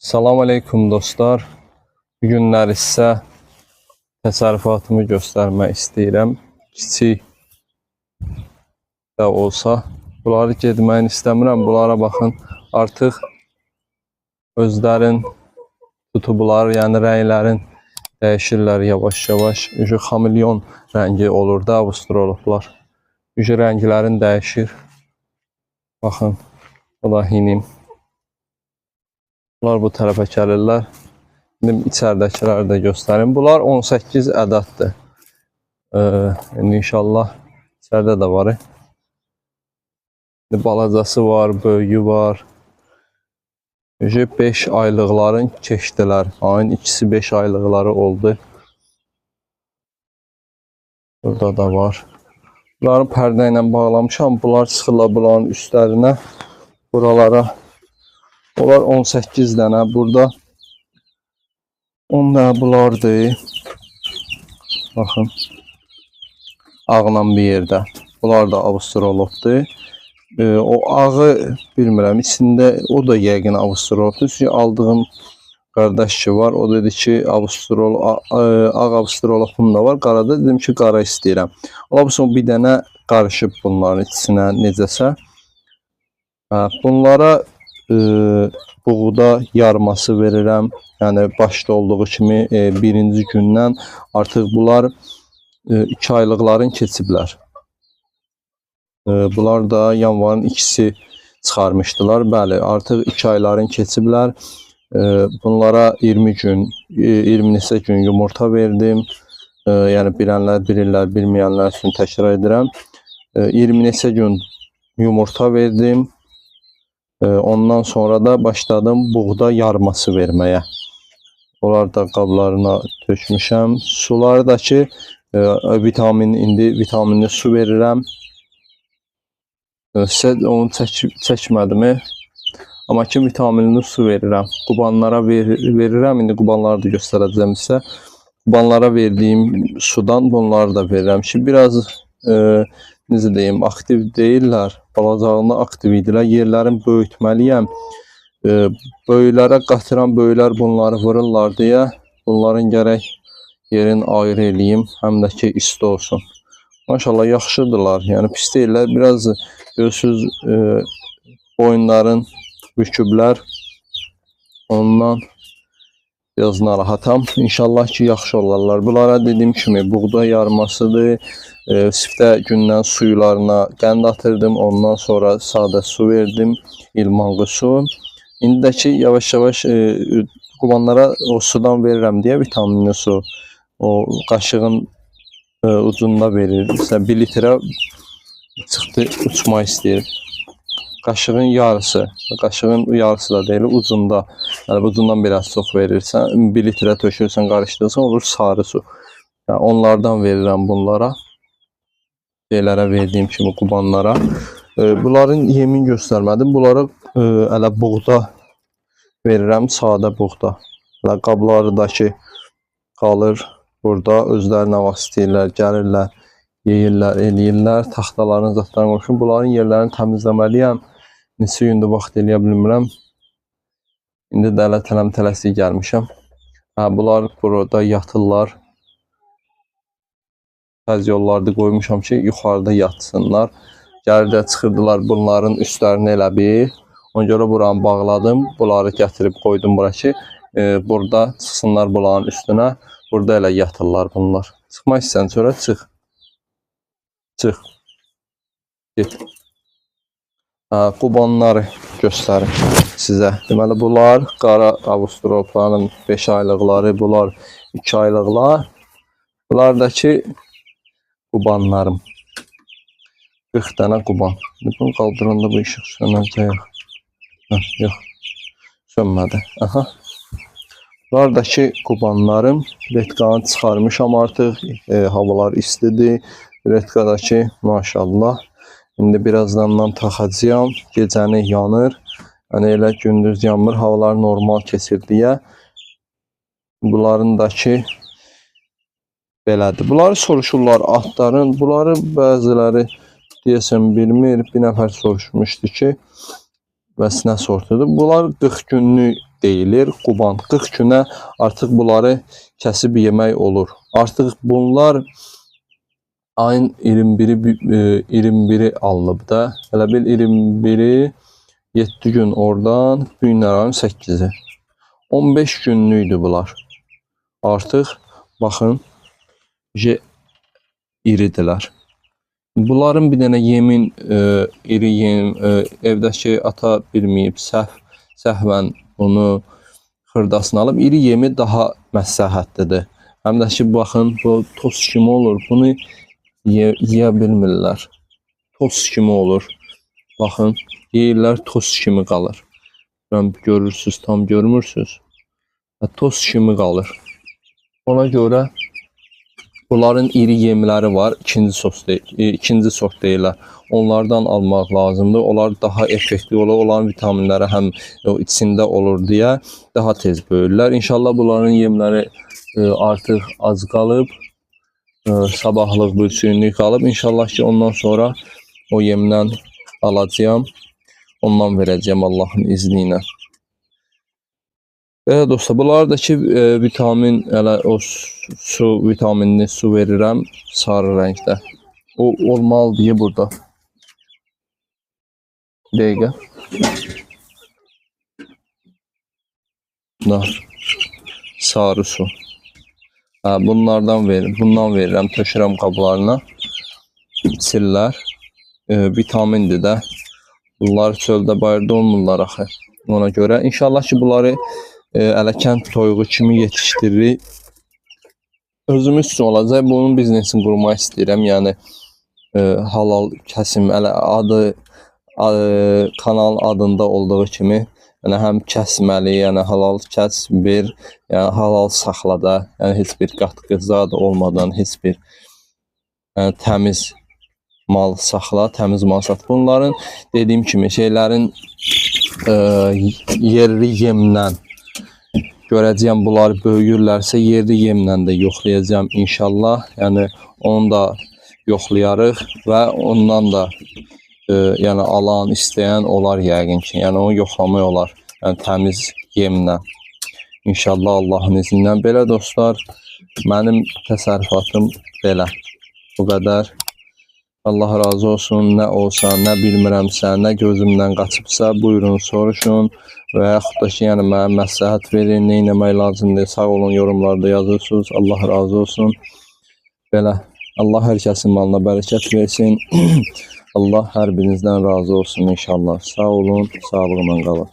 Salam aleykum dostlar. Bu günlər isə təsərrüfatımı göstərmək istəyirəm. Kiçik də olsa bunları getməyini istəmirəm. Bunlara baxın, artıq özlərin tutublar, yəni rənglərin dəyişirlər yavaş-yavaş. Ücü xamilyon rəngi olur da avustroloplar. Ücü rənglərin dəyişir. Baxın, bu da hinim. Bunlar bu tərəfə gəlirlər. İndi içəridəkiləri də göstərim. Bunlar 18 ədəddir. İndi inşallah içəridə də var. İndi balacası var, böyüyü var. 5 aylıqların keçdilər. Ayın ikisi 5 aylıqları oldu. Burada da var. Bunları pərdə ilə bağlamışam. Bunlar çıxırlar bunların üstlərinə. Buralara. Onlar 18 dənə. Burada 10 dənə bunlardır. Baxın. Ağla bir yerdə. Bunlar da avustralopdur. O ağı bilmirəm. İçində o da yəqin avustralopdur. Çünki aldığım qardaş ki var. O dedi ki, ağ avustralopum da var. Qara da dedim ki, qara istəyirəm. Ola bilsin bir dənə qarışıb bunların içinə necəsə. Hə, bunlara buğda yarması verirəm. Yəni başda olduğu kimi birinci gündən artıq bunlar 2 aylıqların keçiblər. Bunlar da yanvarın ikisi çıxarmışdılar. Bəli, artıq 2 ayların keçiblər. Bunlara 20 gün, 20 neçə gün yumurta verdim. Yəni bilənlər bilirlər, bilməyənlər üçün təkrar edirəm. 20 neçə gün yumurta verdim. Ondan sonra da başladım buğda yarması verməyə. Onlar da qablarına tökmüşəm. Suları da ki, vitamin indi vitaminli su verirəm. Sizə onu çəkmədim. Amma ki vitaminli su verirəm. Qubanlara verirəm. İndi qubanları da göstərəcəm sizə. Qubanlara verdiyim sudan bunları da verirəm ki, biraz necə deyim, aktiv deyillər. Balacağında aktiv idilər. Yerlərini böyütməliyəm. Böyüklərə qatıram, böyüklər bunları vururlar deyə bunların gərək yerini ayrı eləyim, həm də ki isti olsun. Maşallah yaxşıdırlar. Yəni pis deyirlər. Biraz görürsüz boyunların büküblər. Ondan biraz narahatam. İnşallah ki yaxşı olarlar. Bunlara dediyim kimi buğda yarmasıdır. Siftə gündən suylarına qənd atırdım. Ondan sonra sadə su verdim. İlmanlı su. İndi də ki yavaş-yavaş qubanlara o sudan verirəm deyə vitaminli su. O qaşığın ucunda verir. Məsələn 1 litrə çıxdı uçmaq istəyir. Qaşığın yarısı, qaşığın yarısı da deyil, ucunda. Yəni ucundan biraz çox verirsən, 1 litrə tökürsən, qarışdırırsan, olur sarı su. Yəni onlardan verirəm bunlara. Şeylərə verdiyim kimi qubanlara. Bunların yemin göstərmədim. Bunlara elə buğda verirəm, sadə buğda. Elə qabları da ki qalır burada, özləri nə vaxt istəyirlər, gəlirlər, yeyirlər, eləyirlər. Taxtalarını, zətlərini qoymuşum. Bunların yerlərini təmizləməliyəm. Neçə gündür vaxt eləyə bilmirəm. İndi də elə tələm-tələsik gəlmişəm. Hə, bunlar burada yatırlar. Təz yollarda qoymuşam ki, yuxarıda yatsınlar. Gəlir də çıxırdılar bunların üstlərini elə bir. Ona görə buranı bağladım. Bunları gətirib qoydum bura ki, burada çıxsınlar bunların üstünə. Burada elə yatırlar bunlar. Çıxmaq istəyən çölə çıx. Çıx. Get. Hə, qubanları göstərim sizə. Deməli bunlar qara avustralopların 5 aylıqları, bunlar 2 aylıqlar. Bunlar da ki qubanlarım. 40 dənə quban. Bunu qaldıranda bu işıq sönəcək. Hə, yox. Sönmədi. Aha. Bunlar da ki qubanlarım. Retkanı çıxarmışam artıq. Havalar istidir. Retkadakı maşallah. İndi birazdan taxacağam. Gecəni yanır. Yəni elə gündüz yanmır. Havalar normal keçir deyə. Bunların da ki belədir. Bunları soruşurlar atların. Bunları bəziləri deyəsən bilmir. Bir nəfər soruşmuşdu ki, bəs nə sortudur? Bunlar 40 günlük deyilir. Quban 40 günə artıq bunları kəsib yemək olur. Artıq bunlar ayın 21-i alınıb da. Elə bil 21-i 7 gün oradan, bu günlər ayın 8-i. 15 günlükdür bunlar. Artıq baxın, iridirlər. Bunların bir dənə yemin, iri yem, evdəki ata bilməyib, səhvən bunu xırdasını alıb, iri yemi daha məsləhətlidir. Həm də ki, baxın, bu toz kimi olur, bunu yeyə bilmirlər. Toz kimi olur. Baxın, yeyirlər, toz kimi qalır. Mən görürsünüz, tam görmürsünüz. Toz kimi qalır. Ona görə bunların iri yemləri var, ikinci sort deyirlər. Onlardan almaq lazımdır. Onlar daha effektiv olur. Onların vitaminləri həm içində olur deyə daha tez böyürlər. İnşallah bunların yemləri artıq az qalıb. Sabahlıq, bülsünlük qalıb. İnşallah ki, ondan sonra o yemdən alacağam. Ondan verəcəyəm Allahın izni ilə. Belə dostlar, bunlar da ki, vitamin, elə o su vitaminli su verirəm sarı rəngdə. O olmalı deyə burada. Bir dəqiqə. Bunlar sarı su. Hə, bunlardan verirəm, bundan verirəm, tökürəm qablarına. İçirlər. Vitamindir də. Bunlar çöldə bayırda olmurlar axı. Ona görə inşallah ki, bunları elə kənd toyuğu kimi yetişdiririk. Özümüz üçün olacaq. Bunun biznesini qurmaq istəyirəm. Yəni halal kəsim, elə adı kanalın adında olduğu kimi, yəni həm kəsməli, yəni halal kəs bir, yəni halal saxla da, yəni heç bir qatqı zad olmadan, heç bir yəni təmiz mal saxla, təmiz mal sat. Bunların dediyim kimi şeylərin yerli yemdən görəcəyəm, bunlar böyüyürlərsə yerli yemlə də yoxlayacağam inşallah. Yəni onu da yoxlayarıq və ondan da yəni alan, istəyən olar yəqin ki. Yəni onu yoxlamaq olar. Yəni təmiz yemlə. İnşallah Allahın izni ilə. Belə dostlar, mənim təsərrüfatım belə. Bu qədər. Allah razı olsun. Nə olsa, nə bilmirəmsə, nə gözümdən qaçıbsa, buyurun, soruşun və yaxud da ki, yəni mənə məsləhət verin, nə etmək lazımdır. Sağ olun, yorumlarda yazırsınız. Allah razı olsun. Belə. Allah hər kəsin malına bərəkət versin. Allah hər birinizdən razı olsun inşallah. Sağ olun, sağlıqla qalın.